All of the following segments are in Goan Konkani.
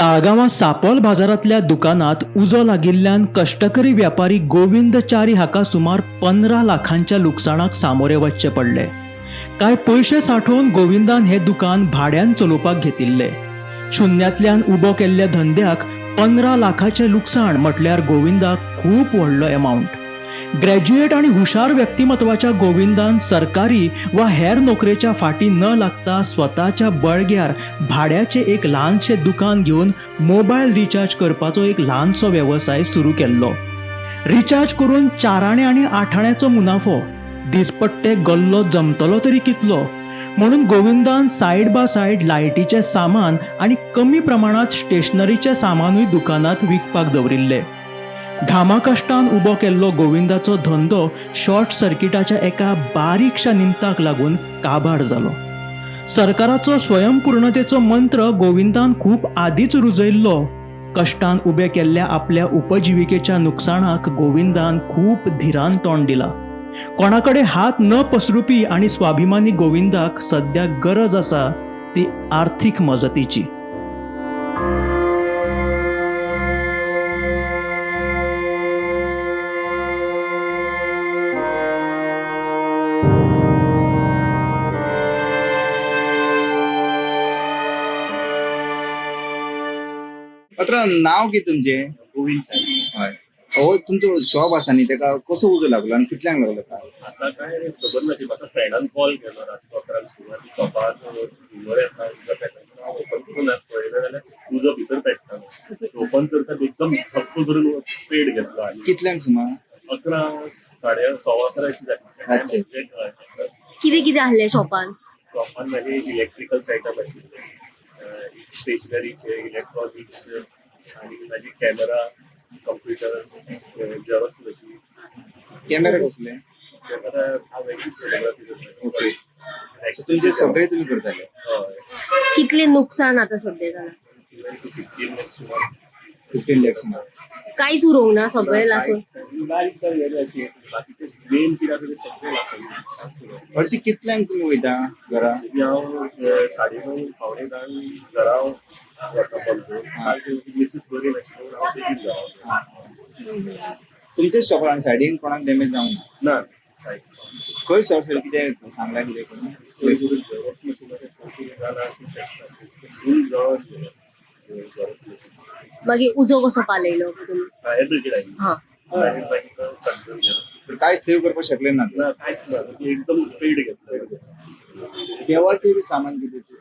ताळगांवां सापोल बाजारांतल्या दुकानात उजो लागिल्ल्यान कश्टकरी व्यापारी गोविंद च्यारी हाका सुमार 15 लाखांच्या लुकसाणाक सामोरे वचचे पडले. कांय पयशे सांठोवन गोविंदान हें दुकान भाड्यान चलोवपाक घेतिल्लें. शुन्यांतल्यान उबो केल्ल्या धंद्याक 15 लाखाचें लुकसाण म्हटल्यार गोविंदाक खूब व्हडलो एमावंट. ग्रॅज्युएट आनी हुशार व्यक्तिमत्वाच्या गोविंदान सरकारी वा हेर नोकरेच्या फाटी न लागता स्वताच्या बळग्यार भाड्याचें एक ल्हानशें दुकान घेवन मोबायल रिचार्ज करपाचो एक ल्हानसो वेवसाय सुरू केल्लो. रिचार्ज करून 4 आणे आनी 8 आण्याचो मुनाफो, दिसपट्टे गल्लो जमतलो तरी कितलो म्हणून गोविंदान सायड बाय सायड लायटीचें सामान आनी कमी प्रमाणांत स्टेशनरीचें सामानूय दुकानांत विकपाक दवरिल्लें. घामा कश्टान उबो केल्लो गोविंदाचो धंदो शॉर्ट सर्किटाच्या एका बारीकशा निमताक लागून काबार जालो. सरकाराचो स्वयंपूर्णतेचो मंत्र गोविंदान खूब आदींच रुजयल्लो. कश्टान उबे केल्ल्या आपल्या उपजिविकेच्या नुकसाणाक गोविंदान खूब धिरान तोंड दिला. कोणाकडे हात न पसरुपी आनी स्वाभिमानी गोविंदाक सद्या गरज आसा ती आर्थीक मजतीची. अत्र नाव कितें तुमचें? गोविंद च्यारी. हय, हो तुमचो शॉप आसा न्ही, तेका कसो उजो लागलो आनी कितल्यांक लागलो काय? आता काय खबर नासली, म्हाका फ्रेंडान कॉल केलो रातचो 11 सुमार, शॉपार धुंवर येता, उजो पेट्टा. हांव ओपन करून पळयलें जाल्यार उजो भितर पेट्टालो. ओपन करता एकदम थक्क करून पेट घेतलो आनी कितल्यांक सुमार? 11 11:15 अशी जाली. रातचे. कितें कितें आहलें शॉपान? शॉपान म्हाजे इलेक्ट्रिकल्स आयटम आशिल्ले, स्टेशनरीचे, इलेक्ट्रॉनिक्स आनी म्हाजी camera, computer, Xerox machine. Camera कसले? कॅमेरा हांव फोटोग्राफी करता. ओके, सो तुमचे सगळे तुमी करताले? हय. कितलें नुकसान आतां सद्या जालां? 15 लाख सुमार. 15 लॅक्स सुमार. कांयच उरोवंक ना, सगळें लासून. बारीक बारीक अशी बाकीचे मेन कितें आसा तें सगळें लासून. हरशीं कितल्यांक तुमी वयता घरा? हांव 9:30 9:45 घरा वता बंद करून. काल मिसीस बरी नाशिल्ली म्हणून हांव बेगीन घरा. तुमच्या शॉपार आनी सायडीन कोणाक डॅमेज जावंक ना? ना, सायडीन. खंय शॉर्ट सर्किट कितें सांगला कितें कोणी? झेरॉक्स मशिनाचें कितें जालां आसूंक शकता, फूल जळोन गेलें झेरॉक्स मशीन. मागीर उजो कसो पालयलो तुमी? फायर ब्रिगेड आयली. हा, फायर मागीर कंट्रोल केलो. पण काय सेव्ह करपाक शकले ना? ना, कांयच ना, एकदम पेट घेतलं. देवाचें बी सामान कितें तें?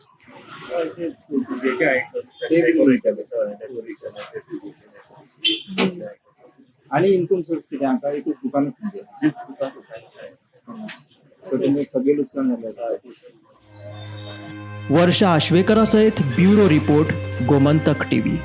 पुजेचे आयटम. ते बी तुमी विकताले? डेकोरेशनाचे, पुजेचे. आनी इन्कम सोर्स कितें आसा? एकूच दुकानूच तुमचें? सो तुमचें सगळें लुकसाण जालें. वर्षा आश्वेकरा सयत ब्युरो रिपोर्ट, गोमंतक टीव्ही.